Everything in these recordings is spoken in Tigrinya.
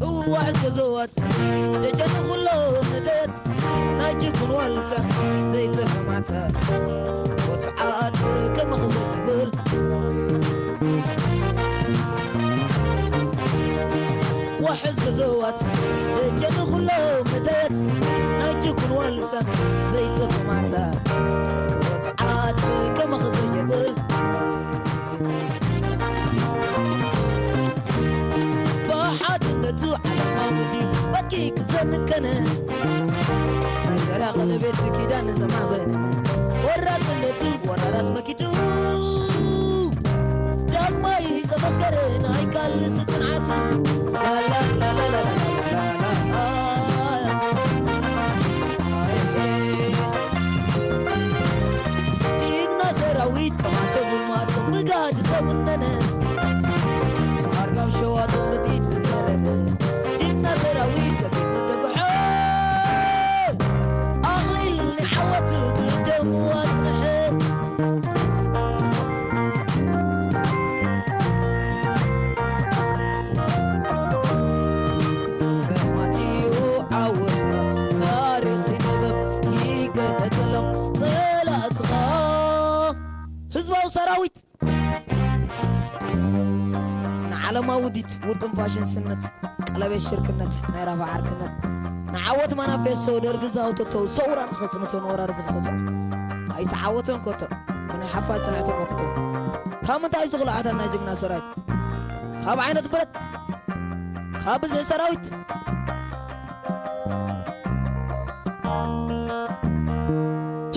ህዋሕ ገዘዋት ደጀን ኩሎም ንደት ናይ ጅግን ዋልታ ዘይተፈማተ ወፅዓት ከመኽ ዘይብል ዋሕዝ ገዘዋት ደጀን ኩሎም ንደት ናይ ጅግን ዋልታ ዘይተፈማተ ወፅዓት ከመኽ ዘይብል ብሓድነቱ ዓለማዊ ድዩ በኪ ክዘንከነ ናይ ዘራ ቀለቤት ኪዳን ዘማበነ ወራጽነቱ ወራራት መኪዱ ዳግማይ ዘመስከረ ናይ ቃልሲ ጽንዓቱ ላላላላላላላላ ጅግና ሰራዊት ከማቶ ብማቶ ብጋድ ዘውነነ ጻርጋም ሸዋቶ ምጢት ዘረነ ጅግና ሰራዊት ደቂቁ ደጉሖ ኣቕሊል ንዓወት ብደሙ ኣጽንሐ። ዘረማትዩ ዓወት ታሪኽ ይነበብ ይገተሎም ጸላእትኻ ህዝባዊ ሰራዊት ንዓለማዊ ውዲት ውጥን ፋሽን ስነት ቀለቤት ሽርክነት ናይ ራፋ ዓርክነት ንዓወት ማናፌሶ ደርጊ ዝኣውተቶ ሰውራ ንኸጽንቶ ንወራር ዝኽተቶ ኣይተዓወተን ኮቶ ብናይ ሓፋር ጽንዕቲ መክቶ ካብ ምንታይ ዝኽልኣታት ናይ ጅግና ሰራዊት ካብ ዓይነት ብረት ካብ ብዝሒ ሰራዊት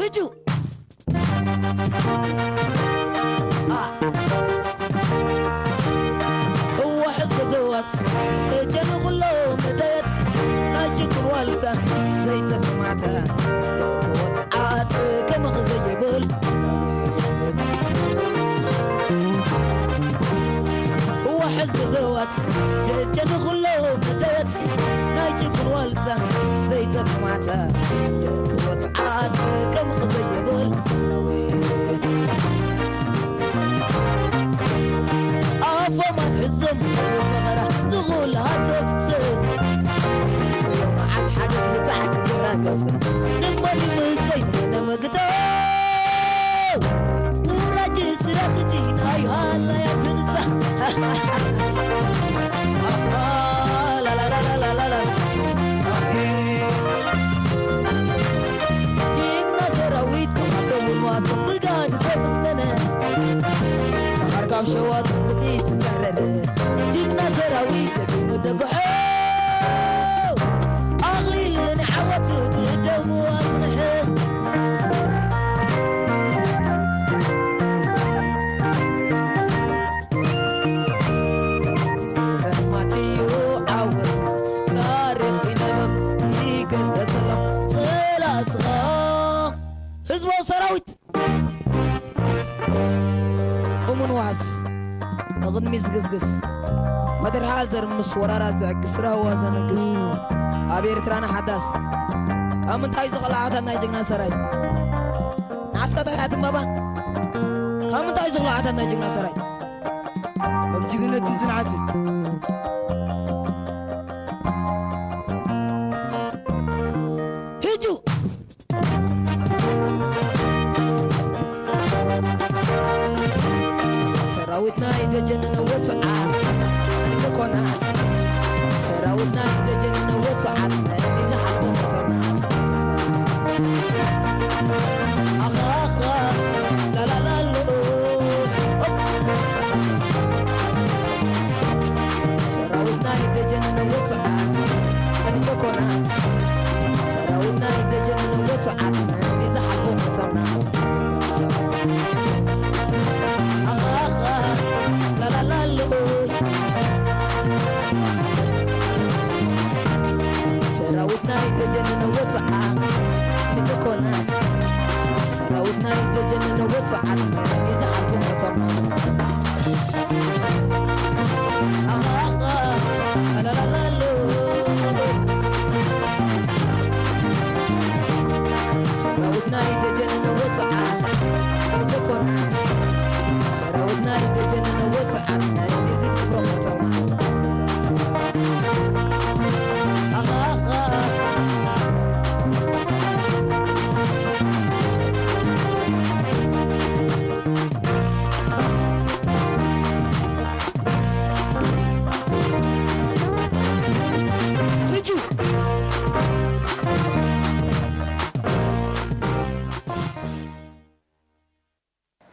ህጁ እዋሕዝ ገዘዋት እጀን ኩሎም መዳየት ናይ ጅግን ዋልታ ዘይተፈማተ ወፅዓት ከመኽ ዘይብል እዋሕዝ ገዘዋት ደጀን ኩሎም መዳየት ናይ ጅግን ዋልታ ዘይተፈማተ ወፅዓት ከመኽ ዘይብል ኣፎም ኣትሕዞም ፈኸራ ዝኹሉ ሃፀፍፅፍ መዓት ሓገዝ ብፃዕቂ ዝራገፍ ንመሪ ምፀይ ነመግተው ውራጅ ስትራቴጂ ናይ ሃላያ ትንፃ ጅግና ሰራዊት ከማቶም ንዋቶም ብጋድ ዘምነነ ፃዕር ካብ ሸዋ ጥምቲ ትዘረረ ጅግና ሰራዊት ደጊሙ ደጉሐ ኣቕሊል ንዓወት ብደሙ ኣፅንሐ ዘረማትዩ ዓወት ታሪኽ ይነበብ ይገልጠሎም ፀላእትኻ ህዝባዊ ሰራዊት እሙን ዋሕስ ንቕድሚት ዝግስግስ መድርሓል ዘርምስ ወራራት ዝዕግስ ራህዋ ዘንግስ ኣብ ኤርትራና ሓዳስ ካብ ምንታይ ዝቕላዓታት ናይ ጅግና ሰራዊት ንዓስካታ ሓትም ባባ ካብ ምንታይ ዝቕላዓታት ናይ ጅግና ሰራዊት ኣብ ጅግነትን ጽንዓትን ህጁ ሰራዊት ናይ ደጀንን ወፅዓት ንተኮናት ሰራዊት ናይ ደጀንን ወፅዓት ንዝሓልፎ ከተማ ኣኻኽራ ላላላሎ ሰራዊት ናይ ደጀንን ወፅዓት ንተኮናት ሰራዊት ናይ ደጀንን ወፅዓት ንዝሓልፎ ከተማ ኣኻኻ ላላላሎ ሰራዊት ናይ ደጀንን ወፅዓት ንተኮናት ሰራዊት ናይ ደጀንን ወፅዓት ንዝሓልፎ ከተማ ኣኻኻ ላላላሎ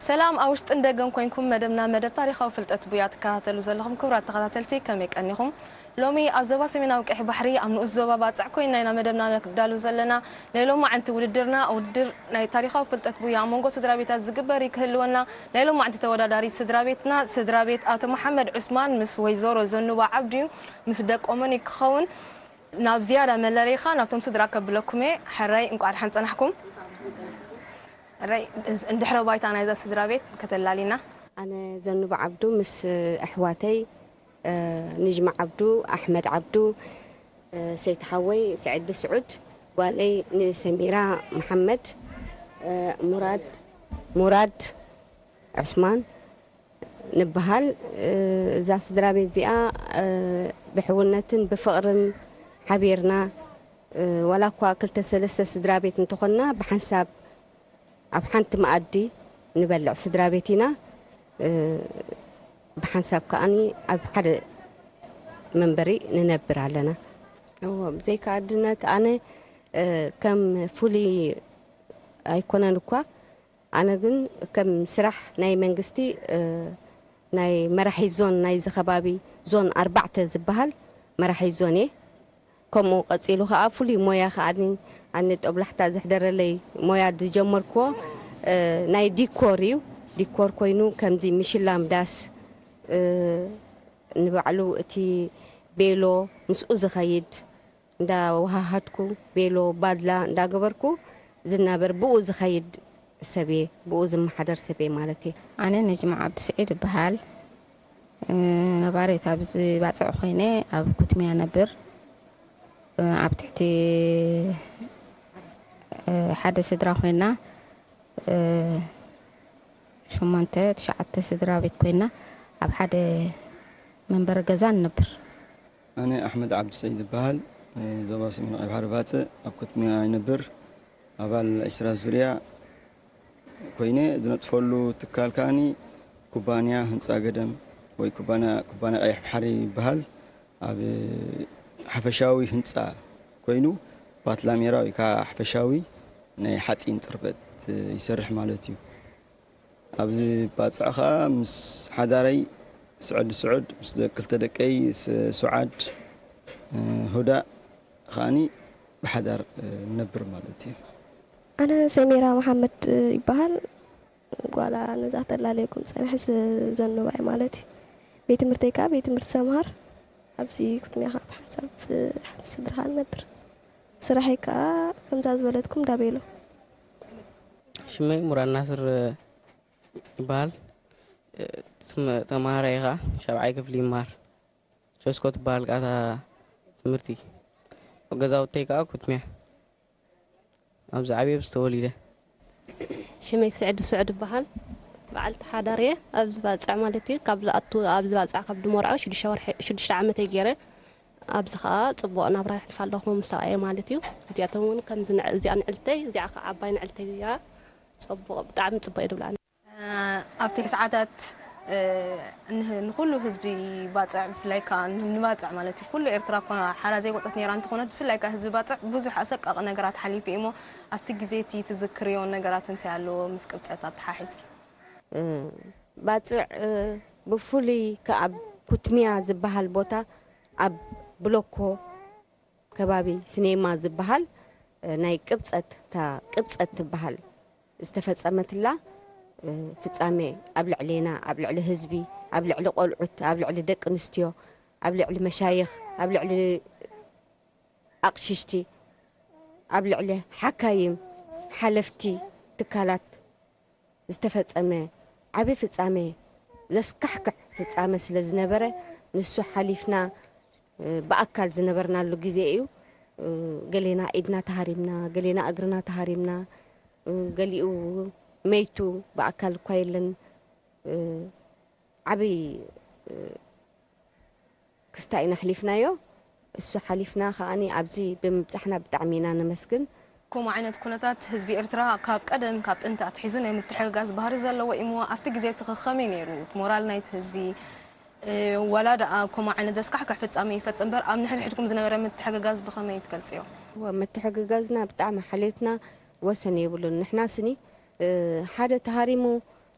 ሰላም፣ ኣብ ውሽጥን ደገን ኮይንኩም መደብና መደብ ታሪኻዊ ፍልጠት ቡያ ትከታተሉ ዘለኹም ክቡራት ተኸታተልቲ፣ ከመይ ቀኒኹም? ሎሚ ኣብ ዞባ ሰሜናዊ ቀይሕ ባሕሪ ኣብ ንኡስ ዞባ ባጽዕ ኮይና ኢና መደብና ነዳሉ ዘለና። ናይ ሎማዓንቲ ውድድርና ውድድር ናይ ታሪኻዊ ፍልጠት ቡያ ኣብ መንጎ ስድራ ቤታት ዝግበር እዩ ክህልወና። ናይ ሎማዓንቲ ተወዳዳሪ ስድራ ቤትና ስድራ ቤት ኣቶ መሓመድ ዑስማን ምስ ወይዘሮ ዘኑባ ዓብዱ እዩ፣ ምስ ደቆምን እዩ ክኸውን። ናብ ዝያዳ መለለይኻ ናብቶም ስድራ ከብለኩም እየ። ሕራይ እንቋዕ ደሓን ጸናሕኩም። ሕራይ፣ እንድሕረ ባይታ ናይዛ ስድራ ቤት ከተላሊና። ኣነ ዘኑባ ዓብዱ ምስ ኣሕዋተይ፣ እ፣ ንጅማ ዓብዱ፣ ኣሕመድ ዓብዱ፣ እ፣ ሰይቲ ሓወይ፣ ስዕዲ ስዑድ፣ ጓለይ ንሰሚራ መሓመድ፣ እ፣ ሙራድ፣ ሙራድ ዑስማን ንበሃል። እ፣ እዛ ስድራ ቤት እዚኣ፣ እ፣ ብሕውነትን ብፍቕርን ሓቢርና፣ እ፣ ዋላ እኳ ክልተ ሰለስተ ስድራ ቤት እንተኾንና፣ ብሓንሳብ ኣብ ሓንቲ መኣዲ ንበልዕ ስድራ ቤት ኢና። እ፣ ብሓንሳብ ከኣኒ ኣብ ሓደ መንበሪ ንነብር ኣለና። እዎ፣ ብዘይካ ኣድነት ኣነ፣ እ፣ ከም ፍሉይ ኣይኮነን እኳ፣ ኣነ ግን ከም ስራሕ ናይ መንግስቲ፣ እ፣ ናይ መራሒ ዞን ናይዚ ከባቢ፣ ዞን ኣርባዕተ ዝበሃል መራሒ ዞን እየ። ከምኡ ቀጺሉ ከኣ ፍሉይ ሞያ ከኣኒ ኣነ ጦብላሕታ ዘሕደረለይ ሞያ ዝጀመርክዎ፣ እ፣ ናይ ዲኮር እዩ። ዲኮር ኮይኑ ከምዚ ምሽላም ዳስ፣ እ፣ ንባዕሉ እቲ ቤሎ ምስኡ ዝኸይድ እንዳወሃሃድኩ ቤሎ ባድላ እንዳገበርኩ ዝናበር ብኡ ዝኸይድ ሰብ እየ፣ ብኡ ዝመሓደር ሰብ እየ ማለት እየ። ኣነ ነጅማ ዓብዲ ስዒድ እበሃል። እ፣ ነባሪት ኣብዚ ባጽዕ ኮይነ ኣብ ኩትሚያ ነብር። እ፣ ኣብ ትሕቲ፣ እ፣ ሓደ ስድራ ኮይና፣ እ፣ ሸሞንተ፣ ትሽዓተ ስድራ ቤት ኮይና ኣብ ሓደ መንበሪ ገዛ ንነብር። ኣነ ኣሕመድ ዓብዲ ስዒድ ይበሃል። እ፣ ዞባ ሰሜን ቀይሕ ባሕሪ ባጽዕ ኣብ ኩትሚያ ይነብር። ኣባል ዕስራ ዙርያ ኮይነ ዝነጥፈሉ ትካል ከኣኒ ኩባንያ ህንጻ ገደም ወይ ኩባንያ፣ ኩባንያ ቀይሕ ባሕሪ ይበሃል። ኣብ ሓፈሻዊ ህንጻ ኮይኑ ባትላሜራ ወይ ከዓ ሓፈሻዊ ናይ ሓጺን ጽርበት ይሰርሕ ማለት እዩ። ኣብዚ ባጽዕ ኸኣ ምስ ሓዳረይ ስዑድ ስዑድ፣ ምስ ደ-፣ ክልተ ደቀይ ስ-፣ ሱዓድ፣ እ፣ ሁዳ ኸኣኒ ብሓዳር፣ እ፣ ንነብር ማለት እዩ። ኣነ ሰሚራ መሓመድ ይበሃል። ጓላ ነዛ ተላለየኩም ጸንሐ ስ-፣ ዘኑባ እየ ማለት እዩ። ቤት ትምህርተይ ከኣ ቤት ትምህርቲ ሰምሃር ኣብዚ ኩትሚያ ከኣ ብሓንሳብ፣ እ፣ ሓንቲ ስድራ ከኣ ንነብር። ስራሐይ ከኣ ከምዛ ዝበለትኩም ዳቤሎ። ሽመይ ሙራድ ናስር ይበሃል። ስም ተምሃራይ ከኣ ሻብዓይ ክፍሊ ይመሃር። ሸስኮ ትበሃል ከኣ እታ ትምህርቲ። ገዛውተይ ከኣ ኩትሚያ። ኣብዚ ዓብየ፣ ኣብዚ ተወሊደ። ሽመይ ስዕዲ ስዑድ ይበሃል። በዓልቲ ሓዳር እየ። ኣብዚ ባጽዕ ማለት እዩ። ካብ ዝኣቱ፣ ኣብዚ ባጽዕ ካብ ድመርዖ ሽዱሽተ ወርሒ፣ ሽዱሽተ ዓመተይ ገይረ። ኣብዚ ከኣ ጽቡቕ ናብራ የሕልፍ ኣለኹ ምስ ሰብኣየ ማለት እዩ። እዚኣቶም እውን ከምዚ ንዕ-፣ እዚኣ ንዕልተይ፣ እዚኣ ከኣ ዓባይ ንዕልተይ እያ። ጽቡቕ፣ ብጣዕሚ ጽቡቕ እየ ድብላ። ኣብቲ ሰዓታት፣ እ፣ ን-፣ ንኹሉ ህዝቢ ባጽዕ፣ ብፍላይ ከኣ ን-፣ ንባጽዕ ማለት እዩ። ኩሉ ኤርትራ እኳ ሓራ ዘይወጸት ነይራ እንተኾነት፣ ብፍላይ ከኣ ህዝቢ ባጽዕ ብዙሕ ኣሰቃቂ ነገራት ሓሊፉ እዩ እሞ፣ ኣብቲ ግዜ እቲ ትዝክርዮ ነገራት እንታይ ኣሎ ምስ ቅብጸት ኣተሓሒዝኪ? እ፣ ባጽዕ፣ እ፣ ብፍሉይ ከኣ ኣብ ኩትሚያ ዝበሃል ቦታ ኣብ ብሎኮ ከባቢ ስኔማ ዝበሃል፣ እ፣ ናይ ቅብጸት፣ እታ ቅብጸት ትበሃል ዝተፈጸመትላ፣ እ፣ ፍጻሜ ኣብ ልዕሌና፣ ኣብ ልዕሊ ህዝቢ፣ ኣብ ልዕሊ ቆልዑት፣ ኣብ ልዕሊ ደቂ ኣንስትዮ፣ ኣብ ልዕሊ መሻይኽ፣ ኣብ ልዕሊ ኣቕሽሽቲ፣ ኣብ ልዕሊ ሓካይም፣ ሓለፍቲ ትካላት ዝተፈጸመ ዓቢ ፍጻሜ፣ ዘስካሕክሕ ፍጻመ ስለ ዝነበረ፣ ንሱ ሓሊፍና፣ እ፣ ብኣካል ዝነበርናሉ ግዜ እዩ። እ፣ ገሌና ኢድና ተሃሪምና፣ ገሌና እግርና ተሃሪምና፣ እ፣ ገሊኡ መይቱ ብኣካል እኳ የለን። እ፣ ዓቢ፣ እ፣ ክስታይ ኢና ኣሕሊፍናዮ። እሱ ሓሊፍና ከኣኒ ኣብዚ ብምብጻሕና ብጣዕሚ ኢና ነመስግን። ከምኡ ዓይነት ኩነታት ህዝቢ ኤርትራ ካብ ቀደም፣ ካብ ጥንቲ ኣትሒዙ ናይ ምትሕግጋዝ ባህሪ ዘለዎ እዩ እሞ፣ ኣብቲ ግዜ እቲ ከ ከመይ ነይሩ? እቲ ሞራል ናይቲ ህዝቢ፣ እ፣ ዋላ ደኣ ከምኡ ዓይነት ዘስካሕክሕ ፍጻሜ ይፈጽም እምበር፣ ኣብ ንሕድሕድኩም ዝነበረ ምትሕግጋዝ ብኸመይ ትገልጽዮ? እወ፣ ምትሕግጋዝና ብጣዕሚ ሓልዮትና ወሰን የብሉን። ንሕና ስኒ፣ እ፣ ሓደ ተሃሪሙ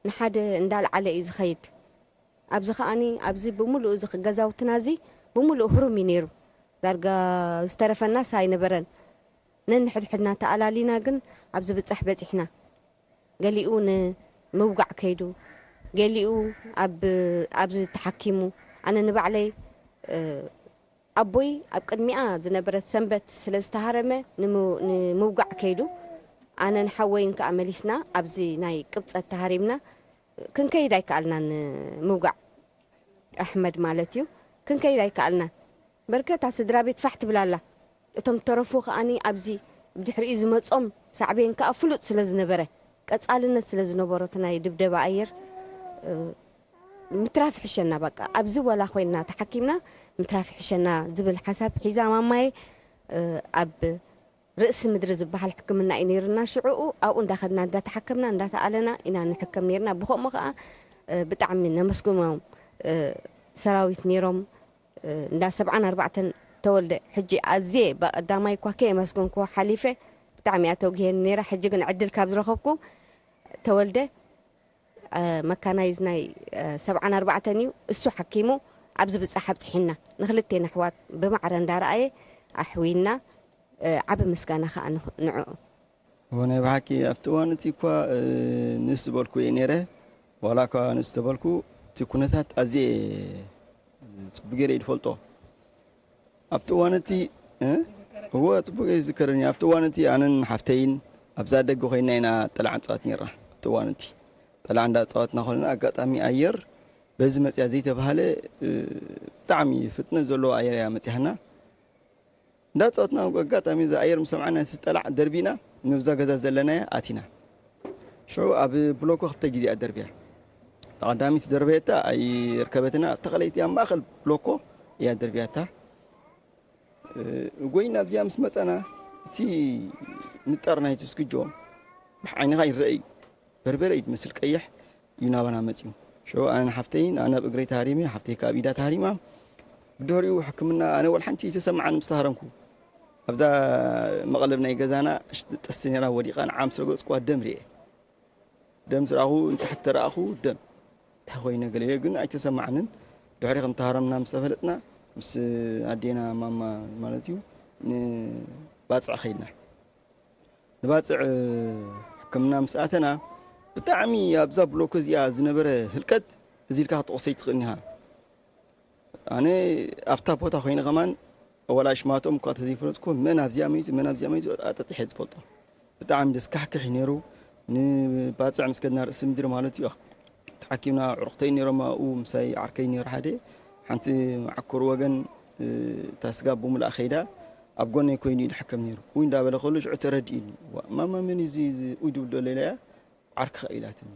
ንሓደ እንዳልዓለ እዩ ዝኸይድ። ኣብዚ ከኣኒ ኣብዚ ብምሉእ እዚ ገዛውትና እዚ ብምሉእ ህሩም እዩ ነይሩ። ዳርጋ ዝተረፈናስ ኣይነበረን። ነንሕድሕድና ተኣላሊና ግን ኣብ ዝብጻሕ በጺሕና። ገሊኡ ንምውጋዕ ከይዱ፣ ገሊኡ ኣብ ኣብዚ ተሓኪሙ። ኣነ ንባዕለይ ኣቦይ ኣብ ቅድሚኣ ዝነበረት ሰንበት ስለ ዝተሃረመ ንምውጋዕ ከይዱ። ኣነን ሓወይን ከኣ መሊስና ኣብዚ ናይ ቅብጸት ተሃሪምና ክንከይድ ኣይከኣልናን። ምውጋዕ ኣሕመድ ማለት እዩ። ክንከይድ ኣይከኣልናን። በርከታ ስድራ ቤት ፋሕ ትብል ኣላ። እቶም ተረፉ ከኣኒ ኣብዚ ብድሕሪኡ ዝመጾም ሳዕቤን ከኣ ፍሉጥ ስለ ዝነበረ፣ ቀጻልነት ስለ ዝነበሮ እቲ ናይ ድብደባ ኣየር ምትራፍ ይሕሸና። በቃ ኣብዚ ወላ ኮይና ተሓኪምና ምትራፍ ይሕሸና ዝብል ሓሳብ ሒዛ ማማየ ኣብ ርእሲ ምድሪ ዝበሃል ሕክምና እዩ ነይርና። ሽዑኡ ኣብኡ እንዳኸድና እንዳተሓከምና እንዳተኣለና ኢና ንሕከም ነይርና። ብኸምኡ ከዓ ብጣዕሚ ነመስግኖም ሰራዊት ነይሮም። እንዳ ሰብዓን ኣርባዕተን ተወልደ ሕጂ ኣዝየ ብቐዳማይ እኳ ከየመስገንኩዎ ሓሊፈ። ብጣዕሚ እያ ተውግሄኒ ነይራ። ሕጂ ግን ዕድል ካብ ዝረኸብኩ ተወልደ መካናይዝ ናይ ሰብዓን ኣርባዕተን እዩ። እሱ ሓኪሙ ኣብዚ ብጻሕ ኣብጽሒና። ንክልቴና ኣሕዋት ብማዕረ እንዳረኣየ ኣሕዊና። ዓቢ ምስጋና ከኣ ንዑ። እወ ናይ ብሓቂ ኣብቲ እዋን እቲ እኳ ንስ ዝበልኩ እየ ነይረ። ዋላ እኳ ንስ ተበልኩ እቲ ኩነታት ኣዝየ ጽቡቅ ገይረ ይፈልጦ። ኣብቲ እዋን እቲ እወ ጽቡቅ እየ ዝዝከረኒ። ኣብቲ እዋን እቲ ኣነን ሓፍተይን ኣብዛ ደገ ኮይና ኢና ጠላዕ ንጻወት ነይርና። ኣብቲ እዋን እቲ ጠላዕ እንዳጻወትና ከለና ኣጋጣሚ ኣየር በዚ መጽያ ዘይተባህለ ብጣዕሚ ፍጥነት ዘለዎ ኣየር እያ መጽያህና። እንዳጻወትና ኣጋጣሚ እዚ ኣየር ምስ ሰምዓና እቲ ጠላዕ ደርቢና ንብዛ ገዛ ዘለናያ ኣቲና። ሽዑ ኣብ ብሎኮ ክልተ ግዜ እያ ደርብያ። ተቐዳሚት ዝደርበየታ ኣይርከበትና። ኣብታ ካልኣይቲ ኣብ ማእኸል ብሎኮ እያ ደርብያታ። ጎይና ኣብዚኣ ምስ መጻና እቲ ንጣር ናይቲ ስክጆ ብዓይንኻ ይረአ እዩ። በርበረ እዩ ዝመስል ቀይሕ እዩ ናባና መጺኡ። ሽዑ ኣነ ንሓፍተይን ኣነ ኣብ እግረይ ተሃሪመ፣ ሓፍተይ ከኣ ኣብ ኢዳ ተሃሪማ። ብድሕሪኡ ሕክምና ኣነ ወላ ሓንቲ ኣይተሰምዓን ምስ ተሃረምኩ። ኣብዛ መቐለብ ናይ ገዛና ጥስቲ ነይራ ወዲቓ ንዓ ምስ ረገጽኩዋ ደም ርኤ። ደም ዝረኣኹ ንታሕቲ ተረኣኹ ደም። እንታይ ኮይነ ገለ ግን ኣይተሰማዓንን። ድሕሪ ከም ተሃረምና ምስ ተፈለጥና ምስ ኣዴና ማማ ማለት እዩ ንባጽዕ ከይድና። ንባጽዕ ሕክምና ምስ ኣተና ብጣዕሚ ኣብዛ ብሎኮ እዚኣ ዝነበረ ህልቀት እዚ ኢልካ ክትጠቕሶ ኣይትኽእልን ኢኻ። ኣነ ኣብታ ቦታ ኮይነ ከማን ወላ ሽማቶም እኳ ተዘይፈለጥኩ መን ኣብዚኣ መይቱ መን ኣብዚኣ መይቱ ኣጠጢሐ ዝፈልጦ። ብጣዕሚ ደስካሕክሕ እዩ ነይሩ። ንባጽዕ ምስ ከድና ርእሲ ምድሪ ማለት እዩ። ተሓኪምና ኣዕሩኽተይ ነይሮም ኣብኡ ምሳይ ዓርከይ ነይሩ ሓደ ሓንቲ መዓኮር ወገን እታ ስጋ ብሙሉኣ ከይዳ ኣብ ጎነይ ኮይኑ እዩ ዝሕከም ነይሩ። ውይ እንዳበለ ከሎ ሽዑ ተረዲእኒ። ዋ ማማ መን እዩ እዚ እዚ ውይ ድብል ዘሎ ኢለያ ዓርክኻ ኢላትኒ።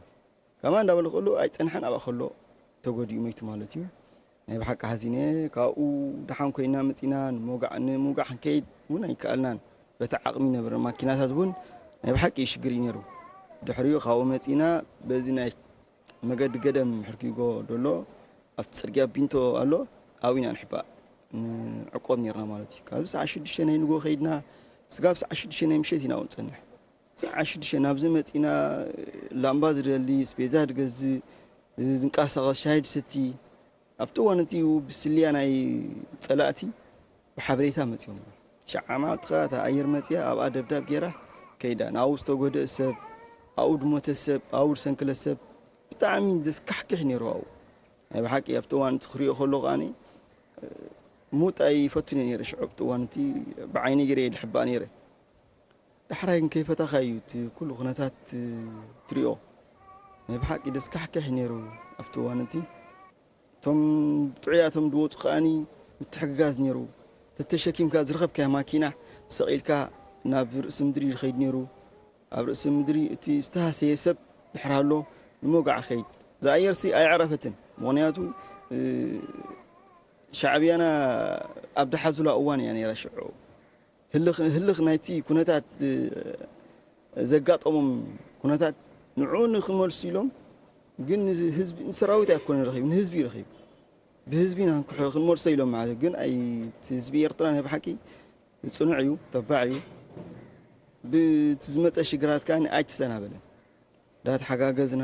ከማን እንዳበለ ከሎ ኣይጸንሐን ኣብኣ ከሎ ተጎዲኡ መይቱ ማለት እዩ። ናይ ብሓቂ ሓዚነ። ካብኡ ደሓን ኮይና መጺና ንምውጋዕ ንምውጋዕ ክንከይድ እውን ኣይከኣልናን። በቲ ዓቕሚ ነበረ ማኪናታት እውን ናይ ብሓቂ ሽግር እዩ ነይሩ። ድሕሪኡ ካብኡ መጺና በዚ ናይ መገዲ ገደም ሕርኪጎ ደሎ ኣብቲ ጽርግያ ቢንቶ ኣሎ ኣብኡ ኢና ንሕባእ ንዕቆብ ነርና ማለት እዩ። ካብዚ ሰዓት ሽዱሽተ ናይ ንጎ ከይድና ስጋብ ሰዓት ሽዱሽተ ናይ ምሸት ኢና ንጸንሕ። ሰዓት ሽዱሽተ ናብዚ መጺና ላምባ ዝደሊ ስፔዛ ዝገዝእ ዝንቀሳቐስ ሻሂ ዝሰቲ ኣብቲ እዋን እቲ ብስልያ ናይ ጸላእቲ ብሓበሬታ መጺኦም። ሸዓ መዓልትኻ እታ ኣየር መጺኣ ኣብኣ ደብዳብ ገይራ ከይዳ ናብኡ ዝተጎድአ ሰብ ኣብኡ ድሞተ ሰብ ኣብኡ ዝሰንክለ ሰብ ብጣዕሚ ዘስካሕክሕ ነይሩ ኣብኡ። ናይ ብሓቂ ኣብቲ እዋን እቲ ክሪኦ ከሎ ከኣኒ ሙጥ ኣይፈቱን እየ ነይረ ሽዑ ኣብቲ እዋን እቲ ብዓይኒ ገይረ እየ ድሕባእ ነይረ። ዳሕራይ ግን ከይፈታኻ እዩ እቲ ኩሉ ኩነታት ትሪኦ። ናይ ብሓቂ ደስካሕክሕ ነይሩ ኣብቲ እዋን እቲ። እቶም ጥዑያቶም ዝወፁ ከኣኒ ምትሕግጋዝ ነይሩ። ተተሸኪምካ ዝረኸብካያ ማኪና ሰቒልካ ናብ ርእሲ ምድሪ ይኸይድ ነይሩ። ኣብ ርእሲ ምድሪ እቲ ዝተሃሰየ ሰብ ድሕር ኣሎ ንመውጋዕ ኸይድ። እዛ ኣየርሲ ኣየዕረፈትን። ምኽንያቱ ሻዕብያና ኣብ ድሓዙላ እዋን እያ ነይራ ሽዑ። ህልኽ ህልኽ ናይቲ ኩነታት ዘጋጠሞም ኩነታት ንዑ ንክመልሱ ኢሎም ግን ንህዝቢ ንሰራዊት ኣይኮነ ረኺቡ ንህዝቢ እዩ ረኺቡ። ብህዝቢ ኢና ክንመልሶ ኢሎም ማለት ግን ኣይ ህዝቢ ኤርትራ ናይ ብሓቂ ጽኑዕ እዩ፣ ተባዕ እዩ። ብቲ ዝመጸ ሽግራት ከኣ ኣይተሰናበለን። እንዳተሓጋገዝና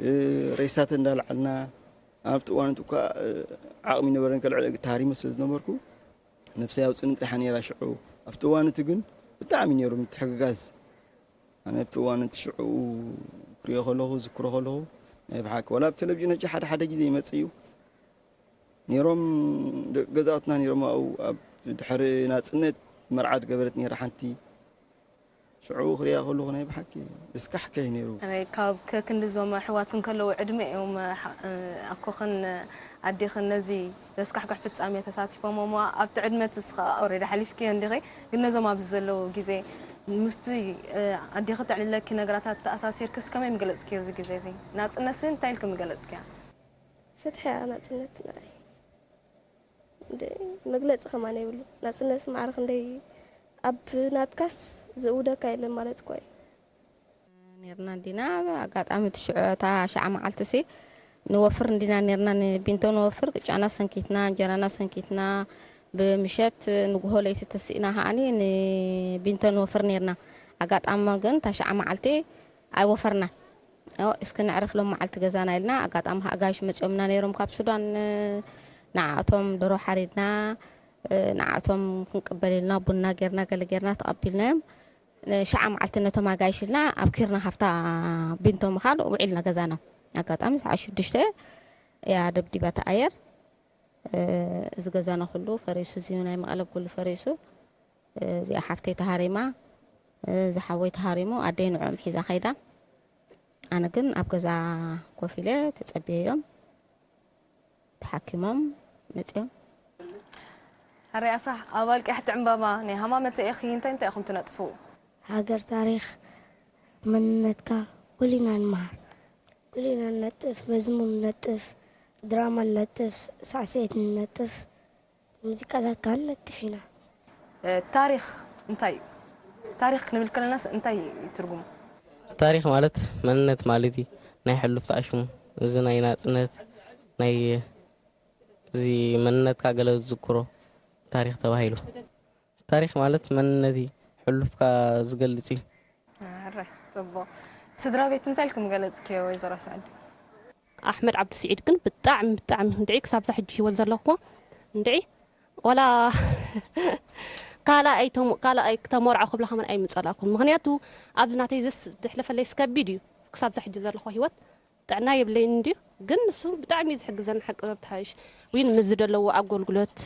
እ፣ ሬሳት እንዳልዓልና ኣብቲ እዋን እቲ እኳ፣ እ፣ ዓቕሚ ነበረን ከልዕል ታሪመ ስለ ዝነበርኩ ነብሰይ ኣውፅእኒ ጥሪሓ ነይራ ሽዑ። ኣብቲ እዋን እቲ ግን ብጣዕሚ ነይሩ ምትሕግጋዝ። ኣነ ኣብቲ እዋን እቲ ሽዑ ክሪኦ ከለኹ ዝክሮ ከለኹ ናይ ብሓቂ ዋላ ኣብ ቴሌቪዥን ሕጂ ሓደ ሓደ ግዜ ይመጽእ እዩ። ነይሮም ደቂ ገዛውትና ነይሮም ኣብኡ ኣብ ድሕሪ ናጽነት መርዓ ዝገበረት ነይራ ሓንቲ ሽዑ ክሪኣ ከለኹ ናይ ብሓቂ እስካሕከ እዩ ነይሩ። ኣነ ካብ ከክንድዞም ኣሕዋትክን ከለዉ ዕድመ እዮም፣ ሓ-፣ ኣኮኽን ኣዴኽን ነዚ ዘስካሕክሕ ፍጻሜ ተሳቲፎም እሞ ኣብቲ ዕድመ ትስኻ ኦሬዲ ሓሊፍክዮ እንዲኺ፣ ግን ነዞም ኣብዚ ዘለዉ ግዜ ምስቲ፣ እ፣ ኣዴኺ ተዕልለኪ ነገራታት ተኣሳሲርክስ ከመይ ምገለጽክዮ እዚ ግዜ እዚ? ናጽነትሲ እንታይ ኢልኪ ምገለጽክያ? ፍትሒ እያ ናጽነት ንዓይ። እንደ መግለጺ ከማን የብሉ። ናጽነት ማዕረ ክንደይ ኣብ ናትካስ ዝእውደካ የለን ማለት እኮ እዩ። ኔርና እንዲና ኣጋጣሚ እቲ ሽዑ እታ ሸዓ መዓልቲ ሲ ንወፍር እንዲና ኔርና ንቢንቶ ንወፍር ቅጫና ሰንኪትና እንጀራና ሰንኪትና ብምሸት ንጉሆ ለይቲ ተስኢና ከዓኒ ንቢንቶ ንወፍር ኔርና ኣጋጣሚ ግን እታ ሸዓ መዓልቲ ኣይወፈርናን። ኦ፣ እስኪ ነዕርፍ ሎም መዓልቲ ገዛና ኢልና፣ ኣጋጣሚ ከዓ ኣጋይሽ መፂኦምና ነይሮም ካብ ሱዳን፣ እ፣ ንዓኣቶም ደሮ ሓሪድና፣ እ፣ ንዓኣቶም ክንቅበል ኢልና ቡና ጌርና፣ ገለ ጌርና ተቐቢልናዮም። ንሸዓ መዓልቲ ነቶም ኣጋይሽ ኢልና ኣብ ኪርና ካብታ ቢንቶ ምኻድ ውዒልና ገዛና። ኣጋጣሚ ሰዓት ሽዱሽተ እያ ደብዲባታ ኣየር። እ፣ እዚ ገዛና ኩሉ ፈሪሱ፣ እዚ ናይ መቐለ ኩሉ ፈሪሱ። እ፣ እዚኣ ሓፍተይ ተሃሪማ፣ እ፣ እዚ ሓወይ ተሃሪሙ፣ ኣደይ ንዕኦም ሒዛ ከይዳ። ኣነ ግን ኣብ ገዛ ኮፍ ኢለ ተጸብየዮም፣ ተሓኪሞም መጺኦም። ሕራይ ኣፍራህ፣ ኣባል ቀያሕቲ ዕምባባ ናይ ሃማመተ ኢኺ፣ እንታይ እንታይ ኢኹም ትነጥፉ? ሃገር፣ ታሪኽ፣ መንነትካ ኩሉ ኢና ንመሃር። ኩሉ ኢና ንነጥፍ፣ መዝሙር ንነጥፍ፣ ድራማ ንነጥፍ፣ ሳዕስዒት ንነጥፍ፣ ሙዚቃታት ከኣ ንነጥፍ ኢና። እ፣ ታሪኽ እንታይ እዩ? ታሪኽ ክንብል ከለናስ እንታይ እዩ ትርጉሙ? ታሪኽ ማለት መንነት ማለት እዩ። ናይ ሕሉፍ ተኣሽሙ፣ እዚ ናይ ናጽነት፣ ናይ፣ እዚ መንነትካ ገለ ዝዝክሮ ታሪኽ ተባሂሉ። ታሪኽ ማለት መንነት እዩ፣ ሕሉፍካ ዝገልጽ እዩ። ኣረ፣ ጽቡቕ። ስድራ ቤት እንታይ ኢልኩም ገለጽክዮ ወይዘሮ ሰዓዲ? ኣሕመድ ዓብዱስዒድ ግን ብጣዕሚ፣ ብጣዕሚ እንድዒ ክሳብዛ ሕጂ ህይወት ዘለኹዎ እንድዒ ዋላ ካልኣይ ተሞ-፣ ካልኣይ ተመርዖ ክብላ ከማን ኣይምጸላእኩን። ምኽንያቱ ኣብዚ ናተይ ዘስ-፣ ዘሕለፈለይስ ከቢድ እዩ። ክሳብዛ ሕጂ ዘለኹዎ ህይወት ጥዕና የብለይን እንድዩ፣ ግን ንሱ ብጣዕሚ እዩ ዝሕግዘኒ ሓቂ ዘተሓይሽ። ዊን ምስ ዝደለዎ ኣገልግሎት፣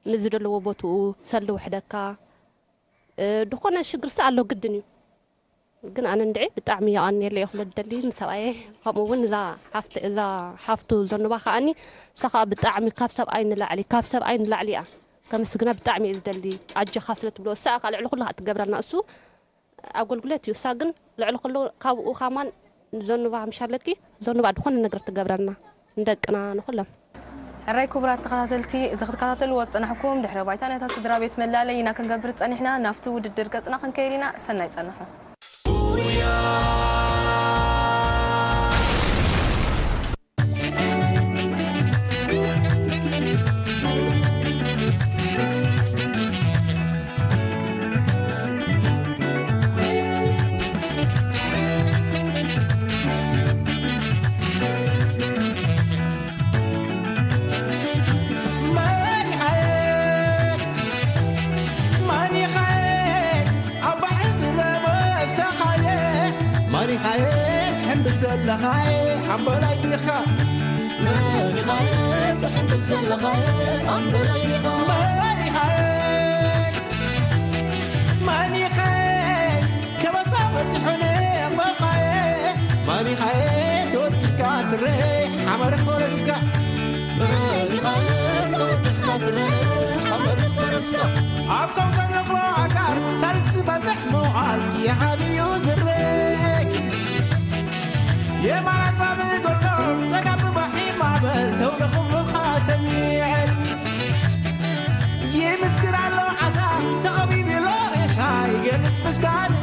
ምስ ዝደለዎ ቦትኡ፣ ሰልዲ ውሕደካ፣ እ፣ ድኾነ ሽግርሲ ኣሎ ግድን እዩ። ግን ኣነ እንድዒ ብጣዕሚ የቐንየለይ እየ ክብሎ ዝደሊ ንሰብኣየ፣ ከምኡ እውን እዛ ሓፍተ-፣ እዛ ሓፍቱ ዘንባ ከኣኒ፣ እሳ ከኣ ብጣዕሚ ካብ ሰብኣይ ንላዕሊ፣ ካብ ሰብኣይ ንላዕሊ እያ ከመስግና ብጣዕሚ እየ ዝደሊ። ኣጆኻ ስለ ትብሎ፣ እሳ እያ ከኣ ልዕሊ ኩሉ ከኣ ትገብረልና። እሱ ኣገልግሎት እዩ። እሳ ግን ልዕሊ ኩሉ ካብኡ ከማን ንዘንባ ምሽ ኣለኪ፣ ዘንባ ድኾነ ነገር ትገብረልና ንደቅና ንኹሎም። ሕራይ ክቡራት ተኸታተልቲ፣ እዚ ክትከታተልዎ ዝጸናሕኩም ድሕረ ባይታ ናይታ ስድራ ቤት መላለይ ኢና ክንገብር ጸኒሕና። ናብቲ ውድድር ገጽና ክንከይድ ኢና። ሰናይ ጸንሑ። መን ኢኻየ? መን ኢኻየ? ኣብ ባሕሪ ዝረመ ሰኻየ? መን ኢኻየ? ትሕምብስ ዘለኻየ? ኣምበላይ ዲኻ? መን ኢኻየ? ትሕምብስ ዘለኻየ? ኣምበላይ ዲኻ? መን ኢኻየ? መን ኢኸ ከበሳ በዚሑኒ እምበባየ? መን ኢኸ ተወዲድካ ትረ ሓመር ፈረስካ? መን ኢኸ ተወዲድካ ትረ ሓመር ፈረስካ? ኣብ ከውዘ ንቕሎ ኣጋር ሳልስቲ በዝሕ ምውዓል ይሃብዩ ዝረክ የማና ጻብእ ጎሎ ጸጋም ባሕሪ ማዕበል ተውለ ክብሉኻ ሰሚዐ ይምስክር ኣሎ ዓሳ ተኸቢቡ ኣሎ ሬሳ ይገልጽ ምስጋኑ።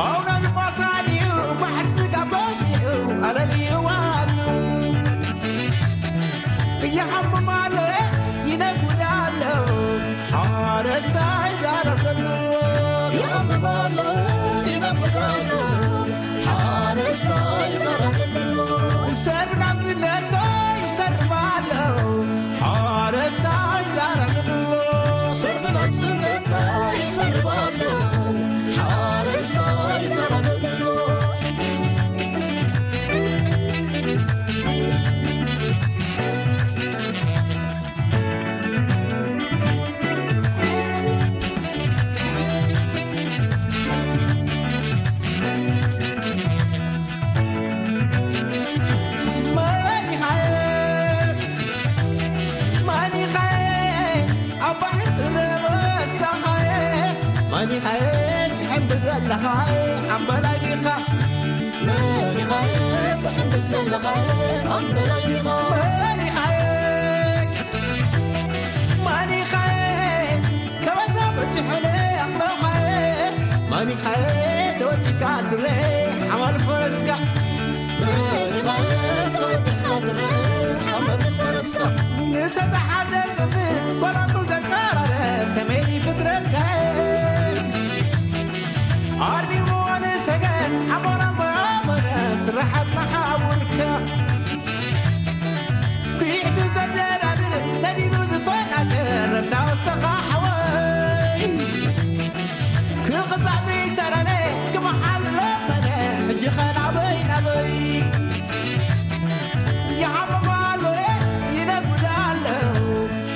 ኣውና ዝፋሳን እዩ ባሕሪ ዝጋቦ ሽዑ ኣለልዩ ዋኑ። ይሓምም ኣሎ ይነጉድ ኣሎ ሓረስታይ ዛረብ ዘሎ። ይሓምም ኣሎ ይነጉድ ኣሎ ሓረ ሰብ ናጽነትና ይሰርብ ኣሎ፣ ሓረስታይ ዛረብ ኣሎ። ሰብ ናጽነትና ይሰርብ ኣሎ፣ ሓረስታይ ዛረብ ኣሎ። መን ኢኻ? መን ኢኻ? ኣብ ባሕሪ ረበሳኻ። መን ኢኻ? ትሕምብር ዘለኻ ኣምበላይ ዲኻ? መን ኢኻ? ትሕምብር ዘለኻ ኣምበላይ ዲኻ? መን ኢኻ? መን ኢኻ? ከበሳ በጺሑኒ ኣምበኻ። መን ኢኻ? ተወዲካ ትረ ሓማል ፈረስካ። ንሰተ ሓደ ጽምብል ኮላኩል ዘቀራረብ ከመይ ፍጥረትካ። ኣርሚሞ ንሰገድ ኣሞራ ሞራ ሞራ ስራሓት መሓውርካ። ኩዒቱ ዘደራድር ነዲዱ ዝፈናተር ረብታ ወስተኻ ሓወይ። ክቕጻዕ ዘይተረነ ክመሓል ለመነ ሕጂ ኸ ናበይ ናበይ። ይሓምም ኣሎ ይነጉድ ኣሎ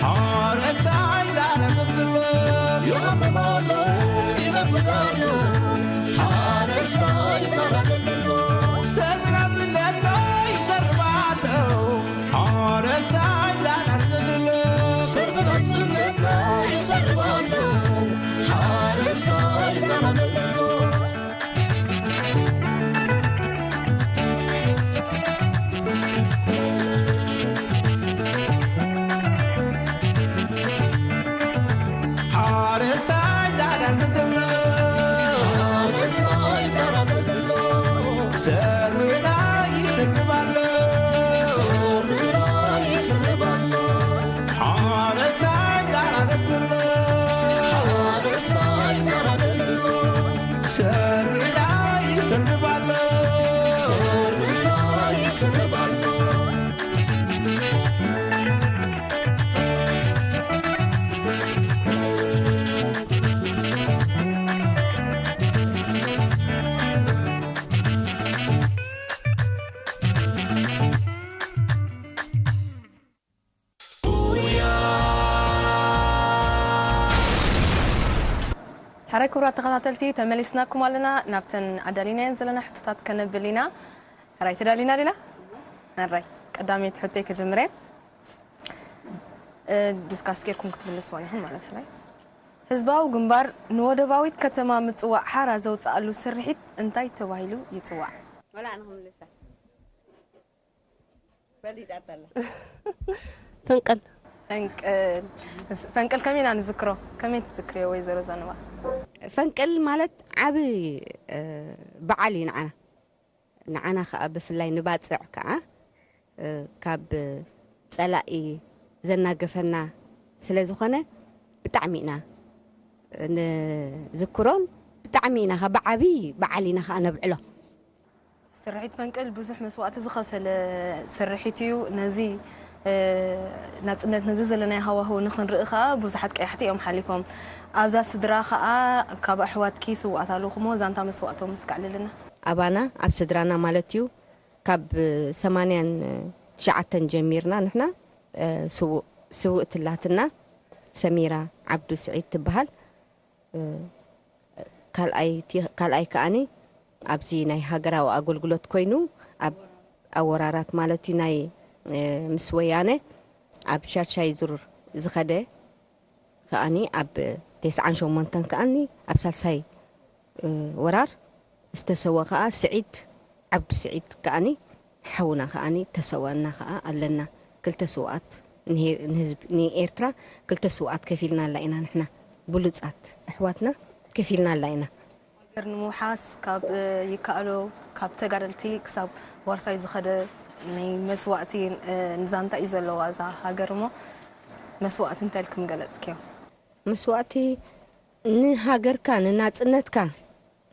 ሓረስታይ ዛረብ ዘሎ። ይሓምም ኣሎ ይነጉድ ኣሎ ሓረስታይ ዛረብ ዘሎ። ሰብ ናጽነትና ይሰርብ ኣሎ ሓረስታይ ዛረብ ዘሎ። ሰብ ናጽነትና ይሰርብ ኣሎ ሓረስታይ ዛረብ ዘሎ። ሓረስታይ ዛረብ ዘሎ። ሓረስታይ ዛረብ ዘሎ። ሰርምና ይስርብ ኣሎ። ሰርምና ይስርብ ኣሎ። ሓረስታይ ዛረብ ዘሎ። ሓረስታይ ዛረብ ዘሎ። ሰርምና ይስርብ ኣሎ። ሰርምና ይስርብ ኣሎ። ሕራይ ክቡራት ተኸታተልቲ፣ ተመሊስናኩም ኣለና። ናብተን ኣዳሊናየን ዘለና ሕቶታት ከነብል ኢና። ሕራይ ተዳሊና ዲና? ሕራይ ቀዳመይቲ ሕቶይ ክጅምር እየ። እ፣ ዲስካስ ጌርኩም ክትምልስዎ ኢኹም ማለት ሕራይ። ህዝባዊ ግንባር ንወደባዊት ከተማ ምጽዋዕ ሓራ ዘውጽኣሉ ስርሒት እንታይ ተባሂሉ ይጽዋዕ? ወላ ኣነ ክምልሳ። ፈሊጣታ ኣላ። ፈንቅል። ፈንቅል። ፈንቅል ከመይ ኢና ንዝክሮ? ከመይ ትዝክርዮ ወይዘሮ ዛንባ? ፈንቅል ማለት ዓቢ፣ እ፣ በዓል እዩ ንዓና። ንዓና ከኣ ብፍላይ ንባጽዕ ከኣ፣ እ፣ ካብ ጸላኢ ዘናገፈና ስለ ዝኾነ ብጣዕሚ ኢና ንዝክሮን ብጣዕሚ ኢና ከኣ ብዓቢ በዓል ኢና ከኣ ነብዕሎ። ስርሒት ፈንቅል ብዙሕ መስዋእቲ ዝኸፈለ ስርሒት እዩ። ነዚ፣ እ፣ ናጽነት፣ ነዚ ዘለናዮ ሃዋህው ንኽንርኢ ከኣ ብዙሓት ቀያሕቲ እዮም ሓሊፎም። ኣብዛ ስድራ ከኣ ካብ ኣሕዋትኪ ስውኣት ኣለኹሞ ዛንታ መስዋእቶም እስኪ ኣዕልልና። ኣባና ኣብ ስድራና ማለት እዩ ካብ ሰማንያን ትሽዓተን ጀሚርና ንሕና፣ እ፣ ስውእ-፣ ስውእቲ ኣላትና ሰሚራ ዓብዱ ስዒድ ትበሃል። እ፣ ካልኣይቲ-፣ ካልኣይ ከኣኒ ኣብዚ ናይ ሃገራዊ ኣገልግሎት ኮይኑ ኣብ፣ ኣብ ወራራት ማለት እዩ ናይ፣ እ፣ ምስ ወያነ ኣብ ሻድሻይ ዙር ዝኸደ ከኣኒ ኣብ ተስዓን ሸሞንተን ከኣኒ ኣብ ሳልሳይ፣ እ፣ ወራር ዝተሰወ ከኣ ስዒድ ዓብዱ ስዒድ ከኣኒ ሓውና ከኣኒ ተሰወና ከኣ ኣለና። ክልተ ስውኣት ንሄ-፣ ንህዝብ-፣ ንኤርትራ ክልተ ስውኣት ከፊልናላ ኢና ንሕና። ብሉጻት ኣሕዋትና ከፊልናላ ኢና። ሃገር ንምውሓስ ካብ፣ እ፣ ይከኣሎ፣ ካብ ተጋደልቲ ክሳብ ዋርሳይ ዝኸደ ናይ መስዋእቲ፣ እ፣ ንዛንታ እዩ ዘለዋ እዛ ሃገር እሞ፣ መስዋእቲ እንታይ ኢልኩም ገለጽክዮ? መስዋእቲ ንሃገርካ፣ ንናጽነትካ፣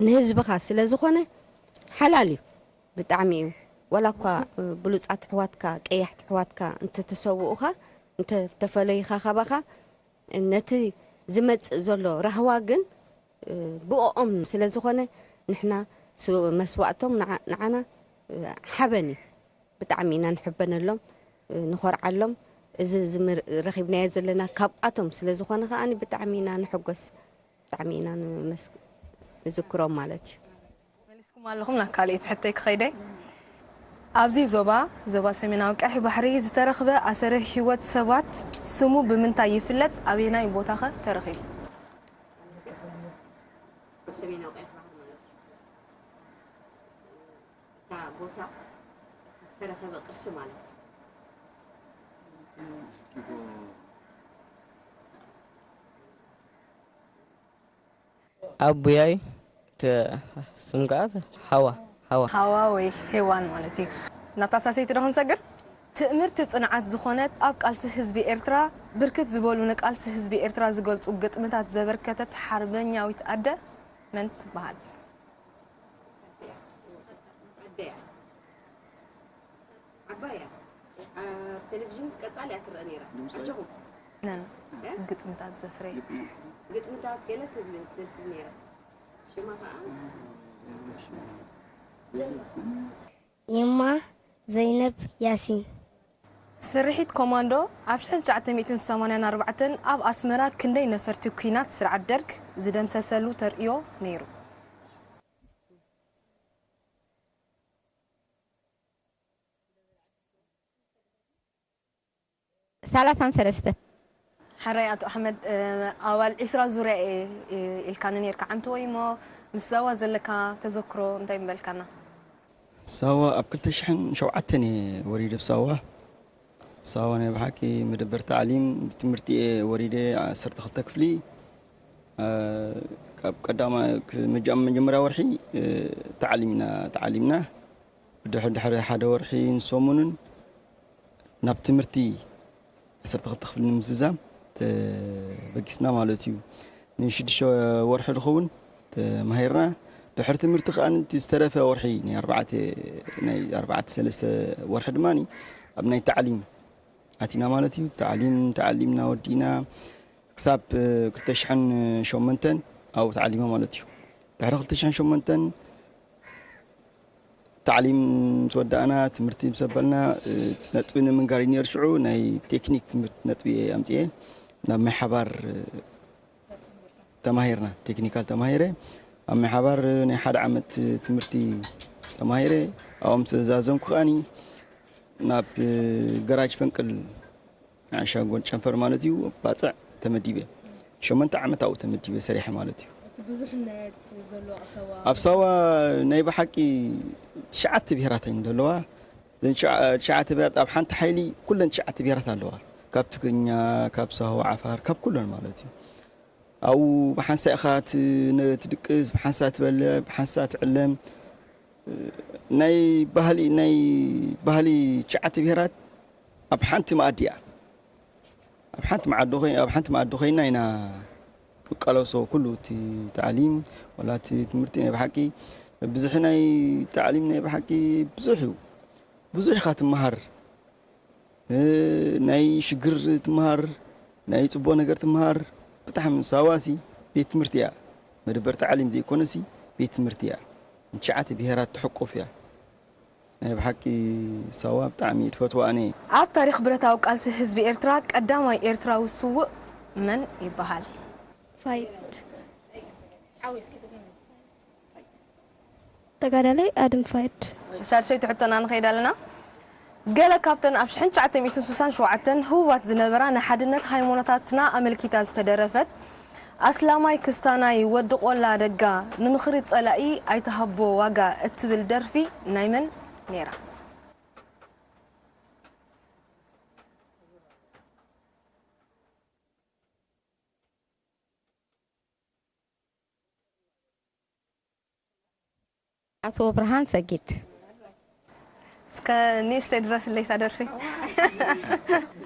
ንህዝብኻ ስለ ዝኾነ ሓላል እዩ። ብጣዕሚ እዩ። ዋላ እኳ ብሉጻት ኣሕዋትካ፣ ቀያሕቲ ኣሕዋትካ እንተተሰውኡኻ፣ እንተተፈለዩኻ ካባኻ፣ ነቲ ዝመጽእ ዘሎ ራህዋ ግን ብእኦም ስለ ዝኾነ፣ ንሕና ስ-፣ መስዋእቶም ንዓ-፣ ንዓና ሓበን እዩ። ብጣዕሚ ኢና ንሕበነሎም፣ ንኾርዓሎም። እዚ፣ እዚ ምር-፣ ረኺብናዮ ዘለና ካብኣቶም ስለ ዝኾነ ከኣ ብጣዕሚ ኢና ንሕጎስ፣ ብጣዕሚ ኢና ንመስ-፣ ንዝክሮም ማለት እዩ። መሊስኩም ኣለኹም። ናብ ካልኣይቲ ሕቶይ ክኸይደ። ኣብዚ ዞባ፣ ዞባ ሰሜናዊ ቀይሕ ባሕሪ ዝተረኽበ ኣሰረ ህይወት ሰባት ስሙ ብምንታይ ይፍለጥ? ኣበየናይ ቦታኸ ተረኺቡ? ኣብ ሰሜናዊ ቀይሕ ባሕሪ ማለት እዩ። እታ ቦታ፣ እቲ ዝተረኸበ ቅርሲ ማለት እዩ። ኣቦያይ፣ እቲ ስም ከዓ ሃዋ፣ ሃዋ። ሃዋ ወይ ሄዋን ማለት እዩ። ናብታ ሳሰይቲ ዶ ክንሰግር? ትእምርቲ ጽንዓት ዝኾነት፣ ኣብ ቃልሲ ህዝቢ ኤርትራ ብርክት ዝበሉ ንቃልሲ ህዝቢ ኤርትራ ዝገልጹ ግጥምታት ዘበርከተት ሓርበኛዊት ኣደ መን ትበሃል? ኣደያ። ዓባይ እያ። ኣብ ቴሌቪዥንስ ቀጻሊ እያ ትረአ ነይራ። ኣጆኹም። ነን እ? ግጥምታት ዘፍረየት። ግጥምታት ገለ ትብል፣ ትብል ነይራ። ሽማ ኸዓ? ይማ ዘይነብ ያሲን። ስርሒት ኮማንዶ ኣብ ሽሕን ትሽዓተ ሚእትን ሰማንያን ኣርባዕተን ኣብ ኣስመራ ክንደይ ነፈርቲ ኲናት ስርዓት ደርግ ዝደምሰሰሉ ተርእዮ ነይሩ? ሰላሳን ሰለስተን። ሓራይ ኣቶ ኣሕመድ፣ እ፣ ኣባል ዒስራ ዙርያ እየ፣ እ፣ ኢልካኒ ነይርካ። ዓንተወይ እሞ ምስ ሳዋ ዘለካ ተዘክሮ እንታይ ምበልካና? ሳዋ ኣብ ክልተ ሽሕን ሸውዓተን እየ ወሪደ ኣብ ሳዋ። ሳዋ ናይ ብሓቂ መደበር ታዕሊም ብትምህርቲ እየ ወሪደ፣ ዓሰርተ ክልተ ክፍሊ። እ፣ ካብ ቀዳማ፣ ክ-፣ መጀ-፣ መጀመርያ ወርሒ፣ እ፣ ታዕሊምና፣ ታዕሊምና። ብድሕሪ፣ ድሕሪ ሓደ ወርሒ ንሰሙንን ናብ ትምህርቲ ዓሰርተ ክልተ ክፍሊ ንምዝዛም ተበጊስና ማለት እዩ። ንሽዱሽተ ወርሒ ዝኸውን ተማሂርና። ድሕሪ ትምህርቲ ከኣ እቲ ዝተረፈ ወርሒ ናይ ኣርባዕተ፣ ናይ ኣርባዕተ ሰለስተ ወርሒ ድማ ኣብ ናይ ታዕሊም ኣቲና ማለት እዩ። ታዕሊም ተዓሊምና ወዲእና ክሳብ ክልተ ሽሕን ሸሞንተን ኣብኡ ተዓሊመ ማለት እዩ። ድሕሪ ክልተ ሽሕን ሸሞንተን ታዕሊም ምስ ወዳእና፣ ትምህርቲ ምስ ኣበልና፣ እ፣ ነጥቢ ንምንጋር እዩ ነይሩ። ሽዑ ናይ ቴክኒክ ትምህርቲ ነጥቢ እየ ኣምፅኤ ናብ ማይ ሓባር፣ እ፣ ተማሂርና። ቴክኒካል ተማሂረ። ኣብ ማይ ሓባር፣ እ፣ ናይ ሓደ ዓመት ትምህርቲ ተማሂረ። ኣብኡ ምስ ዛዘምኩ ከኣኒ ናብ፣ እ፣ ገራጅ ፈንቅል ንዓሻ ጎን ጨንፈር ማለት እዩ፣ ባጽዕ ተመዲበ። ሸሞንተ ዓመት ኣብኡ ተመዲበ ሰሪሐ ማለት እዩ። እቲ ብዙሕነት ዘሎ ኣብ ሳዋ ኣብ ሳዋ ናይ ብሓቂ ትሽዓተ ብሄራት እየን ዘለዋ። እዘን ትሽዓ-፣ ትሽዓተ ብሄራት ኣብ ሓንቲ ሓይሊ ኩለን ትሽዓተ ብሄራት ኣለዋ። ካብ ትግርኛ፣ ካብ ሳዋ ዓፋር፣ ካብ ኩለን ማለት እዩ። ኣብኡ ብሓንሳእ ኢኻ ት-፣ ነ-፣ ትድቅስ፣ ብሓንሳእ ትበልዕ፣ ብሓንሳእ ትዕለም። ናይ ባህሊ፣ ናይ ባህሊ ትሽዓተ ብሄራት ኣብ ሓንቲ መኣዲ እያ። ኣብ ሓንቲ መኣዲ ኮይ-፣ ኣብ ሓንቲ መኣዲ ኮይና ኢና ንቃለሶ ኩሉ እቲ ታዕሊም፣ ወላ እቲ ትምህርቲ ናይ ብሓቂ ብዙሕ ናይ ታዕሊም ናይ ብሓቂ ብዙሕ እዩ። ብዙሕ ኢኻ ትመሃር። እ፣ ናይ ሽግር ትመሃር፣ ናይ ጽቡቕ ነገር ትመሃር። ብጣዕሚ ሳዋሲ ቤት ትምህርቲ እያ። መደበር ታዕሊም ዘይኮነሲ ቤት ትምህርቲ እያ። ንትሽዓተ ብሄራት ትሕቁፍ እያ። ናይ ብሓቂ ሳዋ ብጣዕሚ እየ ትፈትዋ ኣነ። ኣብ ታሪኽ ብረታዊ ቃልሲ ህዝቢ ኤርትራ ቀዳማይ ኤርትራዊ ስዉእ መን ይበሃል? ፋይድ። ተጋዳላይ ኣድም ፋይድ። ሻድሸይቲ ሕቶና ንኸይድ ኣለና። ገለ ካብተን ኣብ ሽሕን ትሽዓተ ሚእትን ስሳን ሸውዓተን ህቡባት ዝነበራ ንሓድነት ሃይማኖታትና ኣመልኪታ ዝተደረፈት ኣስላማይ ክስታናይ ወዲ ቆላ ደጋ ንምኽሪ ጸላኢ ኣይትሃቦ ዋጋ እትብል ደርፊ ናይ መን ነይራ? ኣቶ ብርሃን ሰጊድ። እስከ ንእሽተይ ድረፍለይ እታ ደርፊ።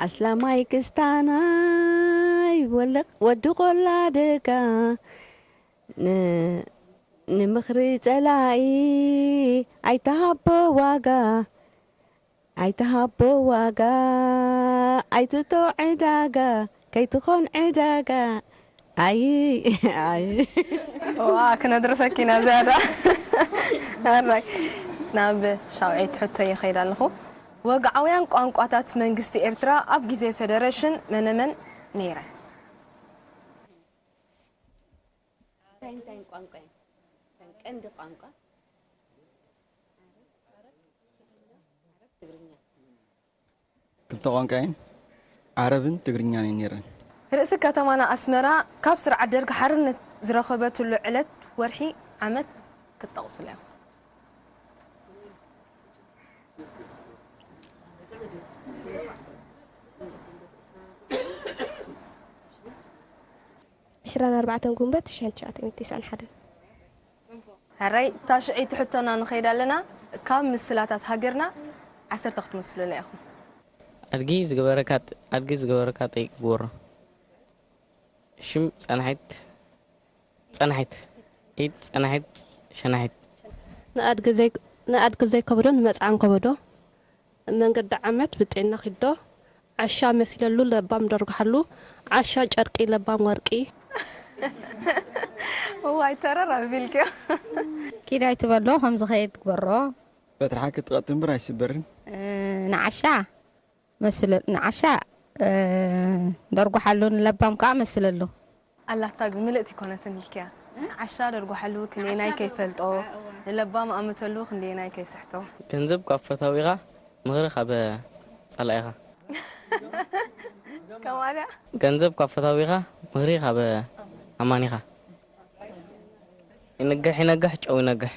ኣስላማይ ክስታናይ ወለቕ ወዲ ቆላ ደጋ ን-፣ ንምኽሪ ጸላኢ ኣይትሃቦ ዋጋ፣ ኣይትሃቦ ዋጋ፣ ኣይትቶ ዕዳጋ፣ ከይትኾን ዕዳጋ። ኣይ፣ ኣይ። ዋ፣ ክነድርፈኪ ኢና ዝያዳ። ኣራይ፣ ናብ ሻውዒት ሕቶ ይኸይድ ኣለኹ። ወግዓውያን ቋንቋታት መንግስቲ ኤርትራ ኣብ ግዜ ፌደሬሽን መነመን ነይረን? እንታይ እንታይ ቋንቋ እየን? እተን ቀንዲ ቋንቋ? ዓረብ፣ ትግርኛ። ክልተ ቋንቋ እየን። ዓረብን ትግርኛን እየን ነይረን። ርእሲ ከተማና ኣስመራ ካብ ስርዓት ደርጊ ሓርነት ዝረኸበትሉ ዕለት፣ ወርሒ፣ ዓመት ክትጠቕሱልና ኢኹም። ዕስራን ኣርባዕተን ጉንበት ሽሕን ትሽዓተ ሚእትን ተስዓን ሓደን። ሕራይ፣ ታሽዐይቲ ሕቶና ንኸይድ ኣለና። ካብ ምስላታት ሃገርና ዓሰርተ ክትመስሉና ኢኹም። ኣድጊ ዝገበረካ ኣድጊ ዝገበረካ ጠይቂ ግበሮ። ሽም ጸናሒት ጸናሒት ኢድ ጸናሒት ሸናሒት። ንኣድጊ ዘይ ንኣድጊ ዘይከብዶ ንመጽዓን ከበዶ። መንገዲ ዓመት ብጥዕና ኪዶ። ዓሻ መሲለሉ ለባም ደርጉሓሉ። ዓሻ ጨርቂ ለባም ወርቂ። እዋይ፣ ተረር ኣቢልክዮ። ኪድ ኣይትበሎ፣ ከም ዝኸይድ ግበሮ። በትርሓ ክትቐጥ እምበር ኣይስበርን። እ፣ ንዓሻ መስለ-፣ ንዓሻ፣ እ፣ ደርጉሓሉ፣ ንለባም ከኣ መስለሉ። ኣላታ ግን ምልእቲ ኮነትን ኢልክያ። ንዓሻ ደርጉሓሉ ክንደየናይ ከይፈልጦ፣ ንለባም ኣመተሉ ክንደየናይ ከይስሕቶ። ገንዘብ ካብ ፈታዊኻ ምኽሪ ካብ ጸላኢኻ። ከማልያ? ገንዘብ ካብ ፈታዊኻ ምኽሪ ካብ ኣማኒኻ። ይንግሕ ይነግሕ ጨው ይነግሕ።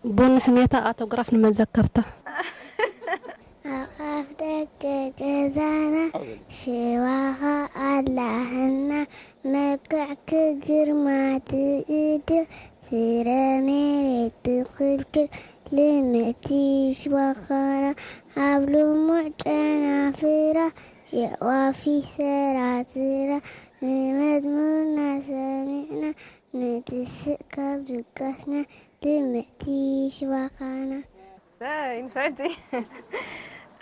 ቡን ሕሜታ ኣውቶግራፍ ንመዘከርታ። ኣብ ኣፍ ደገ ገዛና ሽዋኻ ኣላህና፣ መልክዕኪ ግርማ ትእድዕ፣ ፍረ መሬት ትኽልክል፣ ልምዕቲ ሽዋኻና፣ ኣብ ልሙዕ ጨናፍራ፣ የዕዋፍ ይሰራስራ፣ ንመዝሙርና ሰሚዕና፣ ንትስእ ካብ ድቃስና፣ ልምዕቲ ሽዋኻና። እሰይ፣ ንፍዕቲ።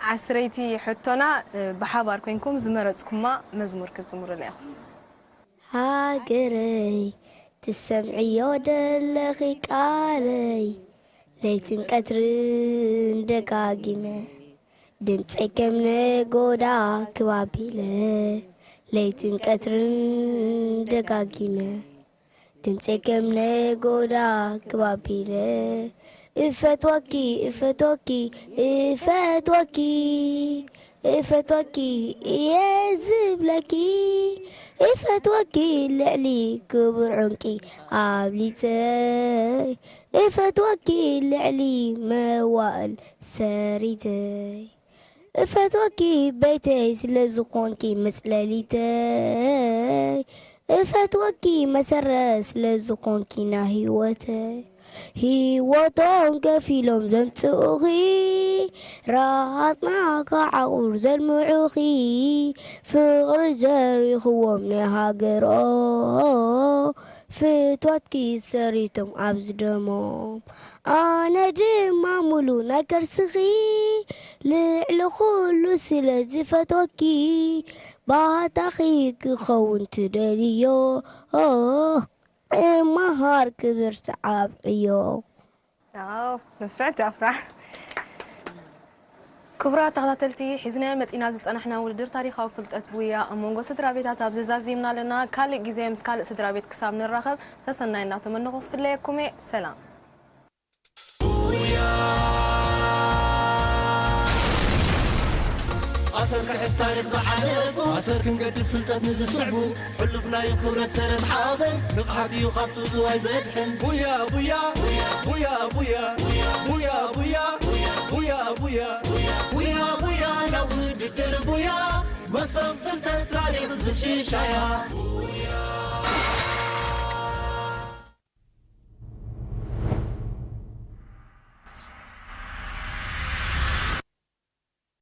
ዓስረይቲ ሕቶና፣ እ፣ ብሓባር ኮይንኩም ዝመረጽኩማ መዝሙር ክትዝምሩልና ኢኹም። ሃገረይ፣ ትሰምዕዮ ደለኺ ቃለይ፣ ለይትን ቀትርን ደጋጊመ፣ ድምፀይ ከም ነጎዳ ክባቢለ፣ ለይትን ቀትርን ደጋጊመ፣ ድምፀይ ከም ነጎዳ ክባቢለ፣ እፈትወኪ፣ እፈትወኪ፣ እፈትወኪ፣ እፈትወኪ እየ ዝብለኪ፣ እፈትወኪ ልዕሊ ክቡር ዕንቂ ኣብሊፀይ፣ እፈትወኪ ልዕሊ መዋእል ሰሪተይ። እፈትወኪ ቤተይ ስለ ዝኾንኪ መጽለሊተይ፣ እፈትወኪ መሰረት ስለ ዝኾንኪ ናይ ህይወተይ። ህይወቶም ከፊሎም ዘምጽኡኺ፣ ረሃጽና ክዓቑር ዘልምዑኺ፣ ፍቕሪ ዘሪኽዎም ናይ ሃገሮም፣ ፍትወትኪ ሰሪቶም ኣብ ዝደሞም። ኣነ ድማ ሙሉ ናይ ከርስኺ፣ ልዕሊ ኩሉ ስለ ዝፈትወኪ፣ ባህታኺ ክኸውን ትደልዮ፣ እመሃር ክብርቲ ዓብዕዮ። ዋው፣ ንፍዕቲ ኣፍራህ። ክቡራት ተኸታተልቲ፣ ሒዝናዮ መጺና ዝጸናሕና ውድድር ታሪኻዊ ፍልጠት ቡያ ኣብ መንጎ ስድራ ቤታት ኣብዚ ዛዚምና ኣለና። ካልእ ግዜ ምስ ካልእ ስድራ ቤት ክሳብ ንራኸብ፣ ሰሰናይ እናተመነኹ ክፍለየኩም እየ። ሰላም። ቡያ። ኣሰር ክሕዝ ታሪኽ ዝሓለፉ፣ ኣሰር ክንገድፍ ፍልጠት ንዝስዕቡ፣ ሕሉፍናዩ ክብረት ሰረት ሓበን፣ ንቕሓትዩ ካብ ጽውጽዋይ ዘድሕን። ቡያ፣ ቡያ፣ ቡያ፣ ቡያ፣ ቡያ፣ ቡያ፣ ቡያ፣ ቡያ፣ ቡያ፣ ቡያ፣ ቡያ፣ ናብ ውድድር ቡያ፣ መሰብ ፍልጠት ታሪኽ ዝሽሻያ። ቡያ።